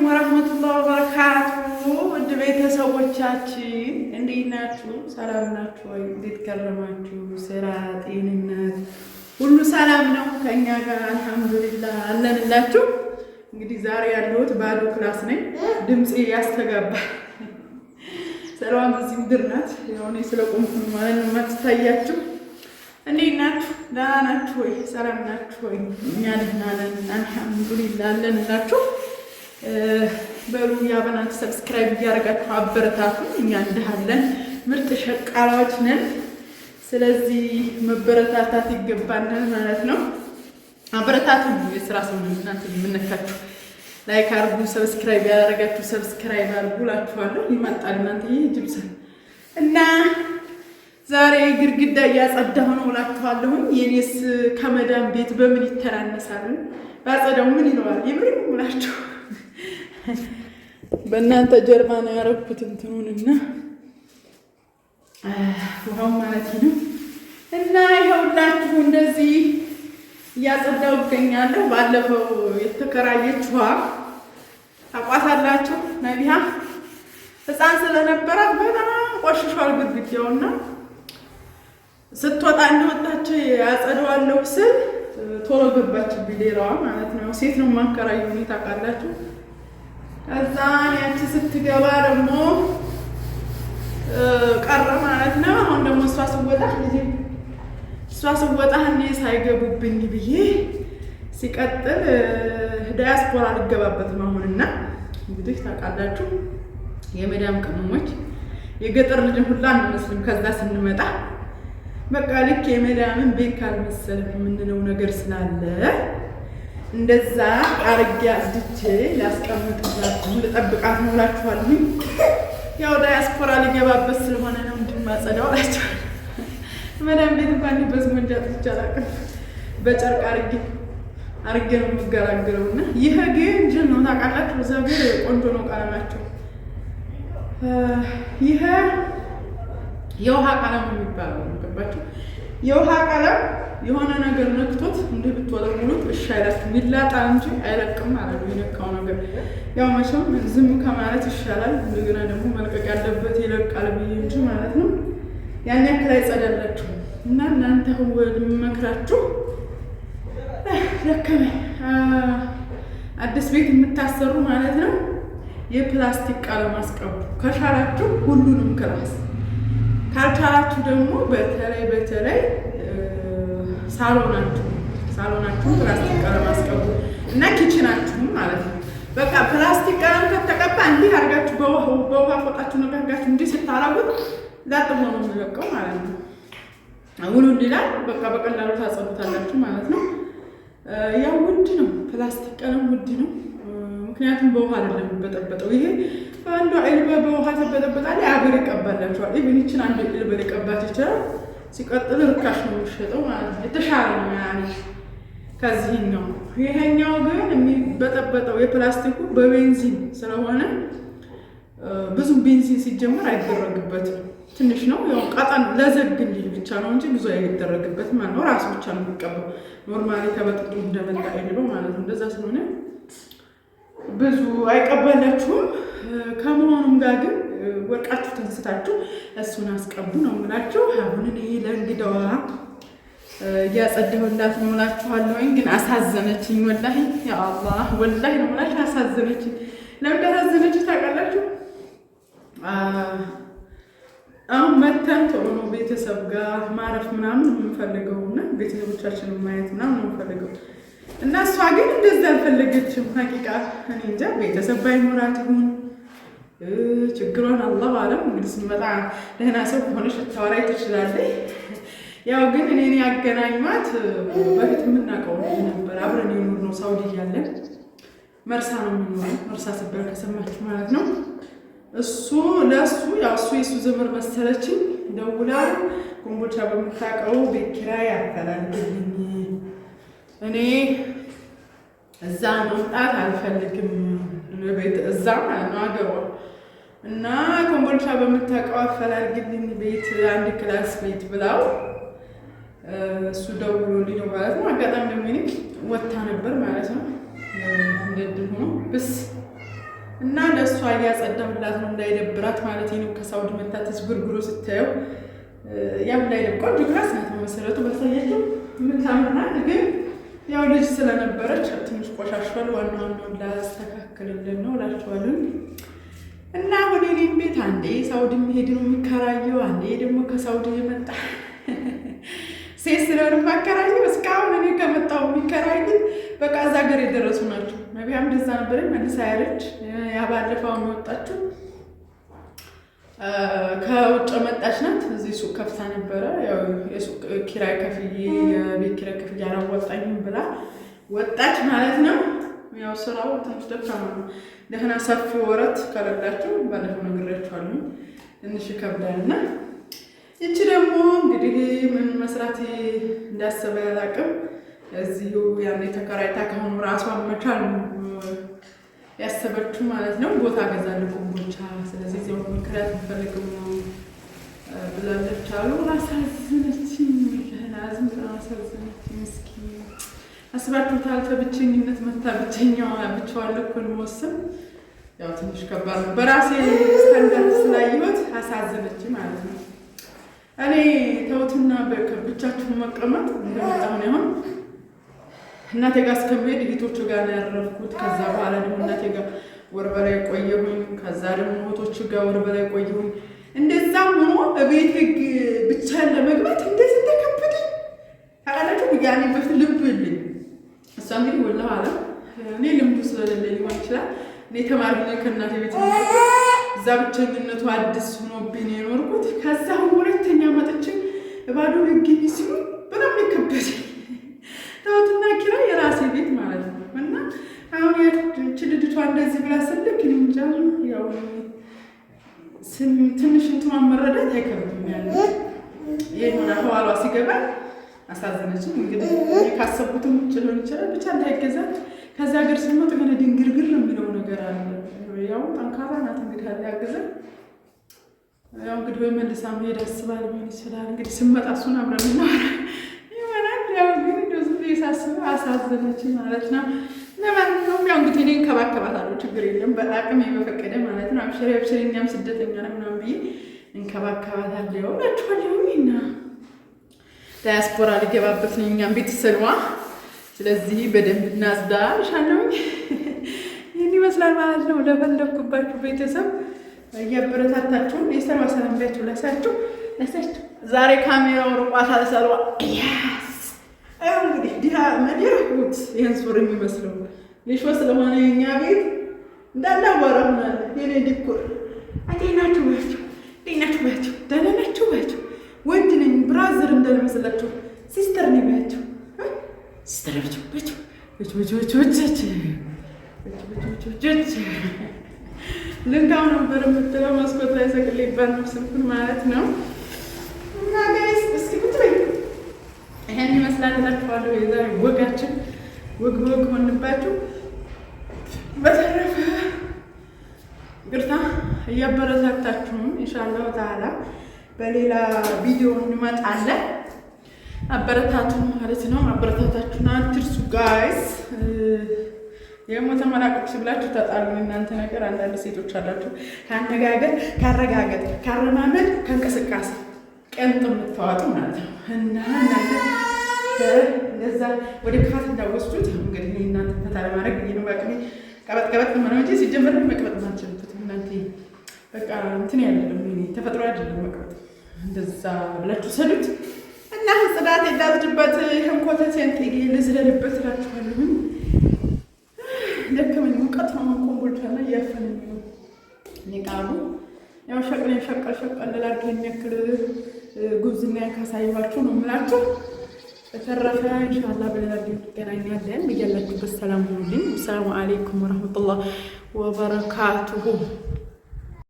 ورحمة الله وبركاته። ውድ ቤተሰቦቻችን እንዴት ናችሁ? ሰላም ናችሁ ወይ? እንዴት ከረማችሁ? ስራ፣ ጤንነት ሁሉ ሰላም ነው ከእኛ ጋር አልሐምዱሊላህ አለንላችሁ። እንግዲህ ዛሬ ያለሁት ባዶ class ነኝ። ድምፄ ያስተጋባል። ሰላም በዚህ ምድር ናት። ያው እኔ ስለቆምኩ ማለት ነው የማትታያችሁ። እንዴት ናችሁ? ደህና ናችሁ ወይ? ሰላም ናችሁ ወይ? እኛ ደህና ነን አልሐምዱሊላህ አለንላችሁ። በሉ ያበናት subscribe እያደረጋችሁ አበረታቱ። እኛ እንድሃለን ምርጥ ሸቃላዎች ነን። ስለዚህ መበረታታት ይገባናል ማለት ነው። አበረታቱ። የስራ ሰው እናንተ የምነካችሁ like አርጉ፣ subscribe ያደረጋችሁ subscribe አርጉ እላችኋለሁ። ይመጣል እናንተ ይህ ጅብሰን እና ዛሬ ግድግዳ እያጸዳሁ ነው እላችኋለሁኝ። የኔስ ከመዳም ቤት በምን ይተናነሳል? ባጸዳው ምን ይለዋል? የምር እላችሁ በእናንተ ጀርባ ነው ያረኩት እንትኑንና ውሃው ማለት ነው። እና ይኸውላችሁ እንደዚህ እያጸዳሁ እገኛለሁ። ባለፈው የተከራየችዋ ታቋታላችሁ፣ ነቢሃ ሕፃን ስለነበራት በጣም ቆሽሿል ግድግዳውና ስትወጣ እንደወጣች ያጸደዋለሁ ስል ቶሎ ገባችብኝ፣ ሌላዋ ማለት ነው። ሴት ነው የማከራየው እኔ ታውቃላችሁ። ከዛ ያቺ ስትገባ ደግሞ ቀረ ማለት ነው። አሁን ደግሞ እሷ ስወጣ እኔ ሳይገቡብኝ ብዬ ሲቀጥል ዳያስፖራ ልገባበት ነው አሁንና እንግዲህ ታውቃላችሁ የመዳም ቅመሞች የገጠር ልጅ ሁላ አንመስልም። ከዛ ስንመጣ በቃ ልክ የመዳምን ቤት ካልመሰለን የምንለው ነገር ስላለ እንደዛ አርጌ አጽድቼ ላስቀምጥላችሁ ልጠብቃት ነው እላችኋለሁኝ። ያው ዳያስፖራ ሊገባበት ስለሆነ ነው እንድማጸዳው እላችኋለሁ። መዳም ቤት እንኳን በስሞንጅ አጥቼ አላውቅም። በጨርቅ አርጌ አርጌ ነው የምገላግለው። እና ይህ ግን ጅል ነው ታውቃላችሁ። እዛ ግን ቆንጆ ነው ቀለማቸው። ይሄ የውሃ ቀለም የሚባለው ነው። ገባችሁ? የውሃ ቀለም የሆነ ነገር ነክቶት እንዲህ ብትወለውሉት እሺ አይላችሁም። ይላጣል እንጂ አይለቅም ማለት ነው። የነካው ነገር ያው መቼም ዝም ከማለት ይሻላል። እንደገና ደግሞ መልቀቅ ያለበት ይለቃል ብዬ እንጂ ማለት ነው። ያን ያክል አይጸዳላችሁም። እና እናንተ መክራችሁ ደከመኝ። አዲስ ቤት የምታሰሩ ማለት ነው የፕላስቲክ ቀለም አስቀቡ። ከቻላችሁ ሁሉንም class፣ ካልቻላችሁ ደግሞ በተለይ በተለይ ሳሎናችሁ ፕላስቲክ ቀለም አስቀቡ እና kitchen ኣችሁም ማለት ነው። በቃ ፕላስቲክ ቀለም ከተቀባ እንዲህ አድርጋችሁ በውሃ ፎጣችሁ ነካካችሁ እንዲህ ስታረጉት ላጥ ብሎ ነው የሚለቀው ማለት ነው። ውሉል ይላል። በቃ በቀላሉ ታጸዱታላችሁ ማለት ነው። ያው ውድ ነው፣ ፕላስቲክ ቀለም ውድ ነው። ምክንያቱም በውሃ አይደለም የሚበጠበጠው። ይሄ አንዷ علبة በውሃ ትበጠበጣለች፣ አገር ይቀባላቸዋል። Even ይችን አንድ علبة ሊቀባት ይችላል። ሲቀጥል ርካሽ ነው የሚሸጠው ማለት ነው። የተሻለ ነው ያኔ ከዚህኛው። ይሄኛው ግን የሚበጠበጠው የፕላስቲኩ በቤንዚን ስለሆነ ብዙም ቤንዚን ሲጀመር አይደረግበትም። ትንሽ ነው ያው ቀጠን ለዘግ እንዲል ብቻ ነው እንጂ ብዙ አይደረግበትም ማለት ነው። ራሱ ብቻ ነው የሚቀባው። Normally ተበጥጦ እንደመጣ አይልበው ማለት ነው። እንደዛ ስለሆነ ብዙ አይቀባላችሁም። ከመሆኑም ጋር ግን ወርቃችሁ ተንስታችሁ እሱን አስቀቡ ነው የምላችሁ። አሁን እኔ ለእንግዳዋ እያጸዳሁላት ነው እላችኋለሁኝ። ግን አሳዘነችኝ፣ ወላሂ ያ አላህ፣ ወላሂ ነው የምላችሁ አሳዘነችኝ። ለምን እንዳሳዘነችኝ ታውቃላችሁ? አሁን መተን ቶሎ ነው ቤተሰብ ጋር ማረፍ ምናምን የምንፈልገው እና ቤተሰቦቻችንን ማየት ምናምን ነው የምንፈልገው እና እሷ ግን እንደዛ አልፈለገችም። ሀቂቃ እኔ እንጃ ቤተሰብ ባይኖራት ይሁን ችግሯን አላሁ አለም። እንግዲህ ስንመጣ ደህና ሰው ከሆነች ልታወራኝ ትችላለች። ያው ግን እኔን ያገናኟት በፊት የምናውቀው ነበር። አብረን የኖር ነው ሳውዲ እያለን መርሳ ነው የምኖረው። መርሳ ሲባል ከሰማችሁ ማለት ነው። እሱ ለእሱ ያው እሱ የእሱ ዘመድ መሰለችኝ ደውላ ኮምቦልቻ በምታውቀው ቤት ኪራይ አፈላልግልኝ፣ እኔ እዛ መምጣት አልፈልግም፣ ቤት እዛ ማለት ነው አገሯ እና ኮምቦልቻ በምታውቀው አፈላልግልኝ ቤት አንድ class ቤት ብላው እሱ ደውሎልኝ ነው ማለት ነው። አጋጣሚ ደግሞ እኔ ወታ ነበር ማለት ነው። እንደ እድል ሆኖ ብስ እና ለእሷ እያጸዳሁላት ነው እንዳይደብራት ማለት ነው። ከሳውዲ መታ ተስጉርጉሮ ስታየው ያው እንዳይደብ ቆንጆ class ናት በመሰረቱ ባሳያችሁ የምታምር ናት። ግን ያው ልጅ ስለነበረች ትንሽ ቆሻሿል። ዋና ዋናውን ላስተካክልልን ነው እላችኋለሁ። እና አሁን የእኔን ቤት አንዴ ሳውዲ የሚሄድ ነው የሚከራየው፣ አንዴ ደግሞ ከሳውዲ የመጣ ሴት ስለሆነ የማከራየው። እስካሁን እኔ ከመጣሁ የሚከራዩት በቃ እዛ ሀገር የደረሱ ናቸው። ነቢያም እንደዛ ነበረ መልሳ ያለች ያ ባለፈው የወጣችው ከውጭ መጣች ናት። እዚህ ሱቅ ከፍታ ነበረ። ያው የሱቅ ኪራይ ከፍዬ የቤት ኪራይ ከፍዬ አላዋጣኝም ብላ ወጣች ማለት ነው። ያው ስራው ትንሽ ደካማ ነው። ደህና ሰፊ ወረት ከሌላቸው ባለፈው ነግሬያቸዋለሁ፣ ትንሽ ይከብዳል። እና ይቺ ደግሞ እንግዲህ ምን መስራት እንዳሰበ ያላቅም እዚሁ ያኔ ተከራይታ ከሆኑ ራሷን መቻል ያሰበችው ማለት ነው። ቦታ ገዛለሁ ኮምቦልቻ፣ ስለዚህ እዚያው መከራየት የምፈልገው ነው ብላለች አሉ። አሳዘነችኝ፣ ላዝም አሳዘነችኝ። ምስኪን አስባችሁታል? ከብቸኝነት መታ ብቸኛዋ ብቻዋን ልኩን መወሰን ያው ትንሽ ከባድ ነው። በራሴ ስታንዳርድ ስላየሁት አሳዘነችኝ ማለት ነው። እኔ ተውትና ብቻችሁን መቀመጥ እንደመጣሁ ነው አሁን እናቴ ጋር እስከምሄድ እህቶቹ ጋር ነው ያረፍኩት። ከዛ በኋላ ደግሞ እናቴ ጋር ወር በላይ ቆየሁኝ። ከዛ ደግሞ እህቶቹ ጋር ወር በላይ ቆየሁኝ። እንደዛም ሆኖ እቤት ህግ ብቻን ለመግባት እንዴት እንደከበደኝ ታውቃላችሁ። ያኔ በፊት ልምዱ የለኝም። እሷ እንግዲህ ወላሂ አለም እኔ ልምዱ ስለሌለ ሊሆን ይችላል። እኔ ተማሪ ነኝ ከእናቴ ቤት እዛ ብቸኝነቱ አዲስ ሆኖብኝ ነው የኖርኩት። ከዛ አሁን ሁለተኛ መጥቼ ባዶ ህግ ሲሉ በጣም የከበደኝ ተውትና ኪራይ የራሴ ቤት ማለት ነው። እና አሁን ያቺ ልጅቷ እንደዚህ ብላ ስልክ እኔ እንጃ ያው ትንሽ እንትኗን መረዳት አይከብድም። ያለ የሆነ ኋሏ ሲገባ አሳዘነችኝ። እንግዲህ ካሰብኩትም ውጭ ሊሆን ይችላል። ብቻ እንዳይገዛት ከዛ ሀገር ስንመጡ የሆነ ድንግርግር የሚለው ነገር አለ። ያው ጠንካራ ናት እንግዲህ አለ ያገዘን። ያው እንግዲህ ወይ መልሳ መሄድ አስባ ሊሆን ይችላል። እንግዲህ ስመጣ እሱን አብረን እናወራ ይሆናል። ያው ግን እንደው ዝም ብዬ ሳስበው አሳዘነችኝ ማለት ነው። ለማንኛውም ያው እንግዲህ እኔ እንከባከባታለሁ፣ ችግር የለም በአቅሜ በፈቀደ ማለት ነው። አብሽሪ አብሽሪ፣ እኛም ስደተኛ ነን ምናምን ብዬ እንከባከባታለሁ እላችኋለሁ። እና ዳያስፖራ ሊገባበት ነው እኛም ቤተሰቧ። ስለዚህ በደንብ እናጽዳ እልሻለሁኝ። ይህን ይመስላል ማለት ነው። ለፈለግኩባችሁ ቤተሰብ እያበረታታችሁን የሰልዋ ሰላም ቢያችሁ ላሳችሁ ላሳችሁ። ዛሬ ካሜራው ርቋታል። ሰልዋ ያስ አይ እንግዲህ ዲሃ መዲያሁት ይሄን ሱሪ የሚመስለው ሊሾ ስለሆነ የኛ ቤት እንዳለ አቧራ ሆኗል። የኔ decor አጤናችሁ ባችሁ ጤናችሁ ባችሁ ደህና ናችሁ ባችሁ። ወንድ ነኝ brother እንዳልመስላችሁ sister ነኝ ባችሁ sister ባችሁ ባችሁ ባችሁ ባችሁ ባችሁ ባችሁ ልንካው ነበር የምትለው መስኮት ላይ ሰቅሌባት ነው ስልኩን ማለት ነው። እና guys እስኪ ቁጭ በይ ይሄን ይመስላል እላችኋለሁ። የዛሬ ወጋችን ወግ ወግ ሆንባችሁ። በተረፈ ግርታ እያበረታታችሁም ኢንሻአላህ ተዓላ በሌላ ቪዲዮ እንመጣለን። አበረታቱን ማለት ነው። አበረታታችሁን አትርሱ guys። የሞተ መላቅች ብላችሁ ተጣሉ። እናንተ ነገር አንዳንድ ሴቶች አላችሁ ከአነጋገር ካረጋገጥ ካረማመድ ከእንቅስቃሴ ቀንጥ የምታዋጡ ማለት ነው። እና እናንተ እንደዛ ወደ ክፋት እንዳወስዱት እንግዲህ እናንተ ፈታ ለማድረግ ብዬ ነው። በቅኔ ቀበጥ ቀበጥ ነው እንጂ ሲጀመር መቅበጥ ማልችልበትም እናንተ በቃ እንትን ያለለም ተፈጥሮ አይደለም መቅበጥ። እንደዛ ብላችሁ ሰዱት እና ጽዳት የላዝድበት ይህን ኮተቴን ጥዬ ልዝለልበት እላችኋለሁኝ። ደከመኝ። ሙቀት ነው ኮምቦልቻ እና እያፈነኝ ነው ኒቃቡ። ያው ሸቅለን ሸቀል ሸቀል ላድርግ የሚያክል ጉብዝና ካሳየኋችሁ ነው የምላችሁ። በተረፈ ኢንሻአላህ በሌላ ቪዲዮ እንገናኛለን። በያላችሁበት ሰላም ሁኑልኝ። ሰላሙ አለይኩም ወረህመቱላህ ወበረካቱሁ።